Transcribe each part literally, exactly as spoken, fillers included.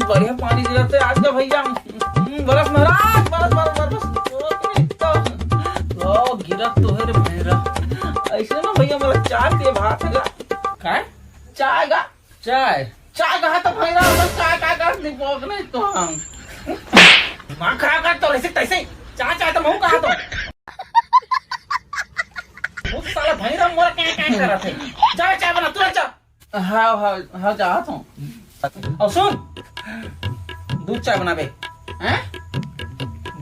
बढ़िया पानी गिरत हे आज का भैया। हम्म, बरस महाराज, बरस, बरस, बरस, बरस। ओ, गिरत तो हे रे भैरा। अइसे ना भैया, मोला चाय पिए भात हे गा। काय? चाय गा। चाय? चाय कहा तो भैरा, बस चाय, चाय कर निपोक नहीं तो हम। दिमाग खराब कर तो ऐसे तैसे। चाय, चाय तो महू कहा तो। वो साला भैरा मोर क्या, क्या करत हे? जा चाय बना, तुरंत जा। हाँ, हाँ, हाँ, चाहत हूँ। अउ सुन, दूध चाय बनाबे। हैं?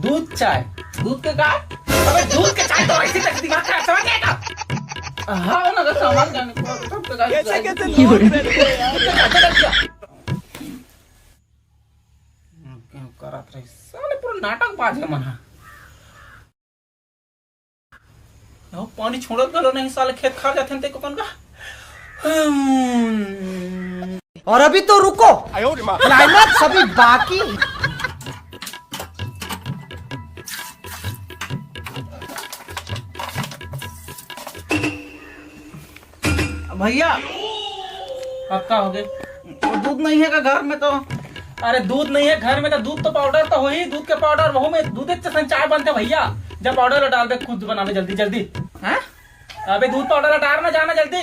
दूध चाय। दूध के का? अबे दूध के चाय तो ऐसे तक दिमाग खराब, समझ गया का? हाँ, ना, तो समझ गया, नहीं, तो, तो, तो, कैसे, कैसे लोग रहते हैं यार? दूध के चाय तो रख दिया। क्या करत रही? साले पूरा नाटक बाज है मना। अहो, पानी छोड़त घलो नहीं, साले खेत खार जाथे न ते कोन का। हम्म। और अभी तो रुको, क्लाइमैक्स अभी बाकी। भैया, अब का हो गए? वो दूध नहीं है का घर में तो? अरे दूध नहीं है घर में तो दूध तो पाउडर तो होही, दूध के पाउडर, वहू में दूध से चाय बनथे भैया। जब पाउडर ला डालबे खुद बनाबे जल्दी जल्दी। हैं? अबे दूध पाउडर ला डाल ना जाना जल्दी।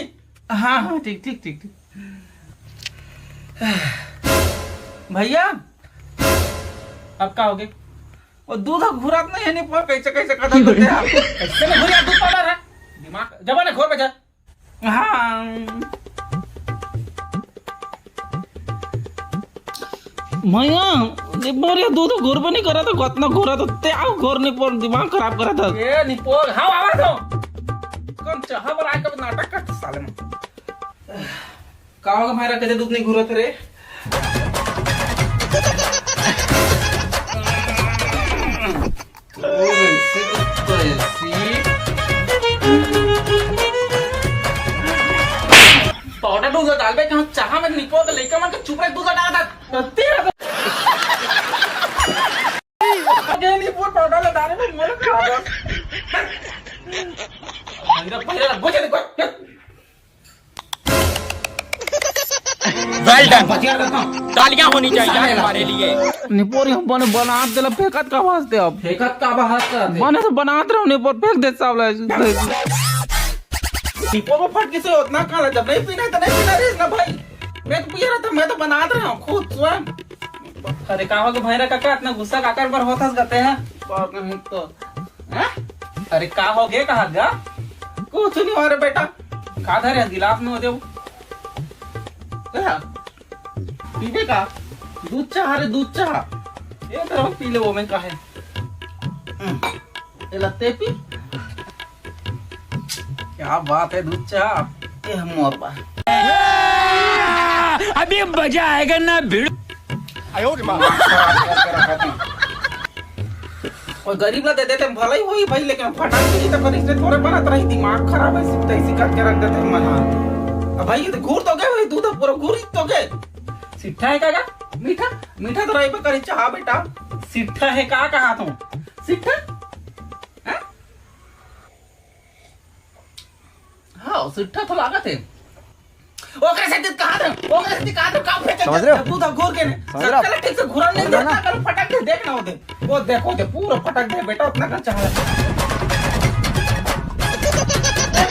हाँ, हाँ, ठीक, ठीक, ठीक, ठीक। भैया, अब का हो गए? वो दूध घुरात नहीं है, नहीं पर कैसे, कैसे करत हे आप? कैसे नहीं घुरिया दूध पाउडर है? दिमाग, जब ना घोर बजा। हाँ। भैया, ये बोरिया दूध घोर पे नहीं करा तो कतना घोरा तो ते आओ घोरने पर दिमाग खराब करा था। ये निपोर, हाँ, आवा तो। कौन चाहा पर आके नाटक करते साले में। का होगा भाई, रख दे, दूध नहीं घुरत रे। पाउडर दूध डालबे कहाँ चाहा में निपोर के लइका मन के चुप रहे, दूध डाल दे। तेरा तो अगे निपोर पाउडर डाले में मोला खा दे। पहिरा, पहिरा, बुझे देखो। Well done. तालियां होनी चाहिए तुम्हारे लिए। निपोर हम बने बनात देला फेंकत का वास्ते अब। फेंकत का वास्ते? बने तो बनात रहो निपोर फेंक दे सब ला। निपोर में फट किसे उतना काला जब नहीं पीना है तो नहीं पीना रे ना भाई। मैं तो पी रहा था, मैं तो बनात रहा हूँ खुद स्वयं। अरे का हो गया भैरा काका, इतना गुस्सा काकर पर होता कहते हैं? बात नहीं तो। हैं? अरे का हो गया कहा गा? कुछ नहीं हो रे बेटा। का धरे गिलास में हो देव। क्या? पीबे का? दूध चाह रे, दूध चाह। ये तरह पी ले वो में का है। हम्म, ये लत्ते पी। क्या बात है दूध चाह। ये हम मोर बा। अभी मजा आएगा ना भिड़। और गरीब ला दे देते भलाई होई भाई, लेकिन फटाक से तो पर इसने थोड़े बनत रही, दिमाग खराब है, सिर्फ ऐसी करके रख देते हैं मना। अब भाई ये तो घूर तो गए भाई, दूध पूरा घूर तो गए। सिट्ठा है का? मीठा, मीठा तो रही पर करी चाह बेटा। सिट्ठा है का कहा तू? सिट्ठा? हैं? हाँ, सिट्ठा तो लागत है। ओकरे से दित कहा दे, ओकरे से दित कहा दे, का फेंके समझ रहे हो? तू तो घूर के ने। समझ रहे हो? सबसे ठीक से घूरन नहीं समझ रहे हो देता, ना? कल फटक दे, देख ना होते। वो देखो दे, पूरा फटक दे बेटा, उतना का चाह।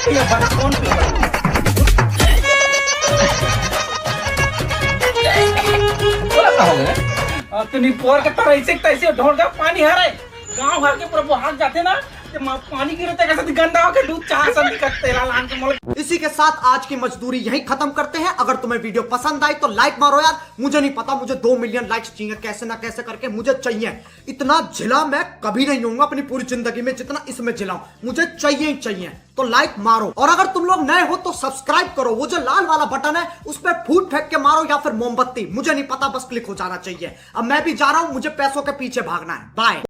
ये बात कौन पी? बोला का हो गया? अब तो निपोर के तरह ऐसे तैसे ढोल का पानी हरे। गांव भर के पूरा बोहाग जाते ना, ते मा-, पानी गिरे ते कैसे गंदा होके दूध चाह सन दिखत तेरा लान के मोल। इसी के साथ आज की मजदूरी यहीं खत्म करते हैं। अगर तुम्हें वीडियो पसंद आई तो लाइक मारो यार, मुझे नहीं पता, मुझे दो मिलियन लाइक्स चाहिए कैसे ना कैसे करके, मुझे चाहिए। इतना झिला मैं कभी नहीं होऊंगा अपनी पूरी जिंदगी में जितना इसमें झिला हूं, मुझे चाहिए ही चाहिए। तो लाइक मारो, और अगर तुम लोग नए हो तो सब्सक्राइब करो, वो जो लाल वाला बटन है उस पर फूट फेंक के मारो या फिर मोमबत्ती, मुझे नहीं पता, बस क्लिक हो जाना चाहिए। अब मैं भी जा रहा हूं, मुझे पैसों के पीछे भागना है। बाय।